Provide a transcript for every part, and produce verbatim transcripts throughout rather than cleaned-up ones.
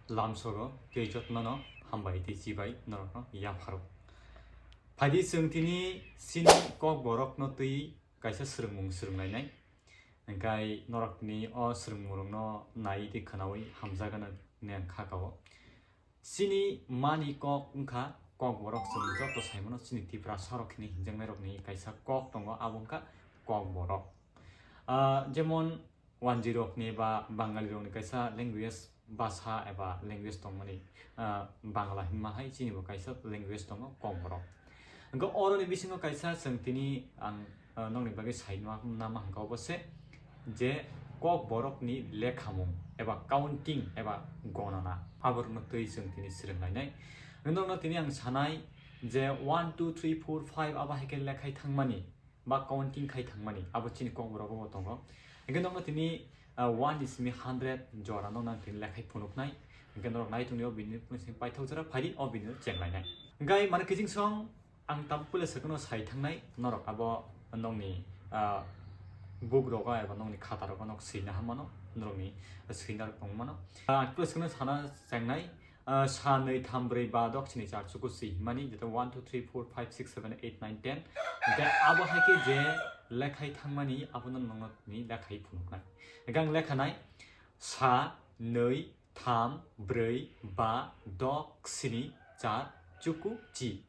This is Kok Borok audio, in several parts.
Lamsogo tei jotono no hambai tei chibai norokno yapharo. Phaidi chwng tini chini kokborokno twi kaisa swrwngmung swrwnglainai. Hwnkhe norok tini o swrwngmungrokno naiwi tei khwnawi hamjakgani hwnwi ang kha kao. Chini mani kok wngkha kokborok, chwng joto saimano chini Tiprasarok hinwi hinjaknairokni kaisa kok tongo, abo wngkha kokborok. Ah, jemon Wanjirokni ba Bangalirokni kaisa language, basa eba language tongmani, ah, Bangla hinma hai chinibo kaisa language tongo kokborok. Hwnkhe oroni bisingo kaisa chwng tini ang, ah, nokni bagwi sai numa, nama hwnkha obo se je kokborokni lekhamung eba counting eba gonana aborokno twi chwng tini swrwnglainai. Nokno tini ang sanai je one, two, three, four, five abo hai khe lekhai thangmani ba counting khai thangmani, abo chini kokborok bo tongo. Hwnkhe nokno tini, ah, one ni simi hundred jora nokno ang tini lekhai phunuknai. Hwnkhe norok nai tongdi o video ni simi paithak jora phaidi o video no chenglainai. Hwnkhe mane kiching song ang tabuk puila swkangno sai thangnai, norok abo nokni, ah, book rogo eba nokni khata rogo nok swina hamano, norokni swina rok tongmano. Ah, ang puila swkangno sana chengnai. Ah, sa, nwi, tham, brwi, ba, dok, sini, char, chuku, si himani, jeto one, two, three, four, five, six, seven, eight, nine, ten. Hwnkhe abo hai khe je lekhai thangmani, abono nokno tini lekhai phunuknai. Hwnkhe ang lekhanai, sa, nwi, tham, brwi, ba, dok, sini, char, chuku, chi.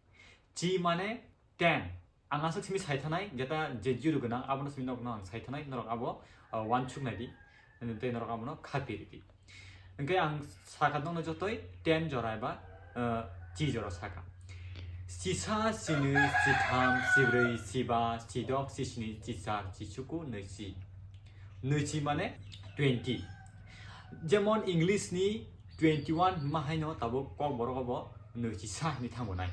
Chi mane ten. Ang aswk simi sai thanai, jeta je zero gwnang, abono simi nokno ang sai thanai, norok abo, ah, uansuk nai di, tei norok abono khapi ridi. Hwnkhe ang sakha nokno jotoi ten jora eba, ah, chi jora sakha. Chisa, chinwi, chitham, chibrwi, chiba, chidok, chisni, chichar, chichuku, nwichi. Nwichi mane twenty. Jemon English ni twenty one hima haino tabuk kokborok obo nwichi sa hinwi thango nai.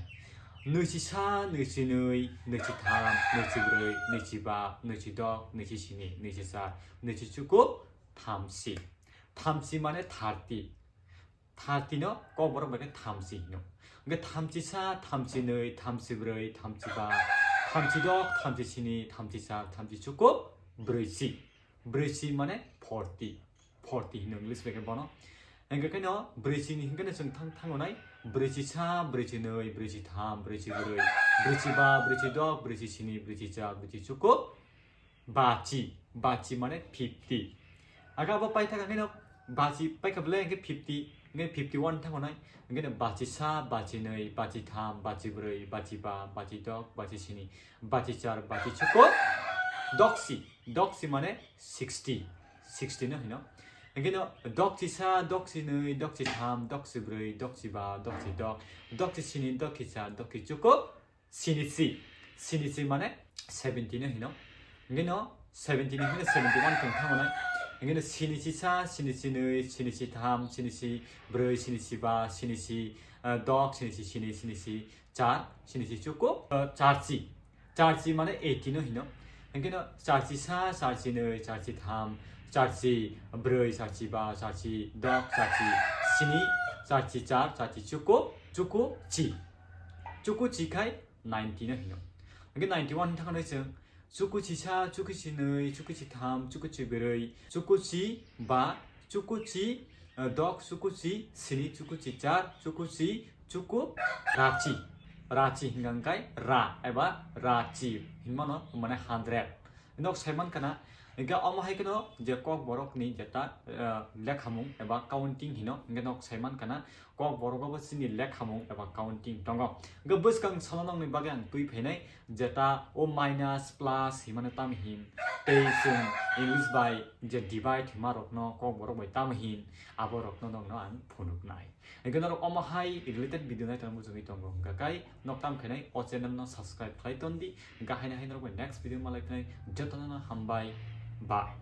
Nwichi sa, nwichi nwi, nwichi tham, nwichi brwi, nwichi ba, nwichi dok, nwichi sini, nwichi char, nwichi chuku, thamsi. Thamsi mane thirty. Thirty no kokborok bai khe thamsi hino. Hwnkhe thamchi sa, thamchi nwi, thamchi brwi, thamchi ba, thamchi dok, thamchi sini, thamchi char, thamchi chuku, brwichi. Brwichi mane forty. Forty hino English bai khe bono. Hwnkhe kheno brwichi ni hwnkhe no chwng thang thango nai. Brwichi sa, brwichi nwi, brwichi tham, brwichi brwi, brwichi ba, brwichi dok, brwichi sini, brwichi char, brwichi chuku, bachi. Bachi mane fifty. Aga abo paithak hwnkhe no bachi paikha belai hwnkhe fifty, hwnkhe fifty one thango nai. Hwnkhe no bachi sa, bachi nwi, bachi tham, bachi brwi, bachi ba, bachi dok, bachi sini, bachi char, bachi chuku, doksi. Doksi mane sixty. Sixty no hino. Hwnkhe no doksi sa, doksi nwi, doksi tham, doksi brwi, doksi ba, doksi dok, doksi sini, doksi char, doksi chuku, sinichi. Sinichi mane seventy no hino. Hwnkhe no seventy ni hwnkhe seventy one tong thango nai. Hwnkhe no sinichi sa, sinichi nwi, sinichi tham, sinichi brwi, sinichi ba, sinichi, ah, dok, sinichi sini, sinichi char, sinichi chuku, ah, charchi. Charchi mane eighty no hino. Hwnkhe no charchi sa, charchi nwi, charchi tham, charchi brwi, charchi ba, charchi dok, charchi sini, charchi char, charchi chuku, chuku chi. Chuku chi khai ninety no hino. Hwnkhe ninety one hwn thangkha noi chwng. Chuku chi sa, chuku chi nwi, chuku chi tham, chuku chi brwi, chuku chi ba, chuku chi, eh, dok, chuku chi sini, chuku chi char, chuku chi chuku, rachi. Rachi hwnkha hwnkhe ra eba rachi hinmano, mane hundred. Nok saiman kana, hwnkhe omo hai kheno je kokborokni jeta, eh, lekhamung eba counting hino, hwnkhe nok saiman kana, kokborok obo chini lekhamung eba counting tongo. Hwnkhe bwskang salo nokni bagwi ang twi phainai, jeta o minus, plus himano tamo hin, tei chwng English bai je divide hima rokno kokborok bai tamo hin, abo rokno nokno ang phunuknai. Hwnkhe norok omo hai related video nai tongna muchungwi tongo hwnkha kai nok tam khainai o channel no subscribe khlai tondi, hwnkha haino hai norok bai next video malai phinai, jotono no hambai, bye.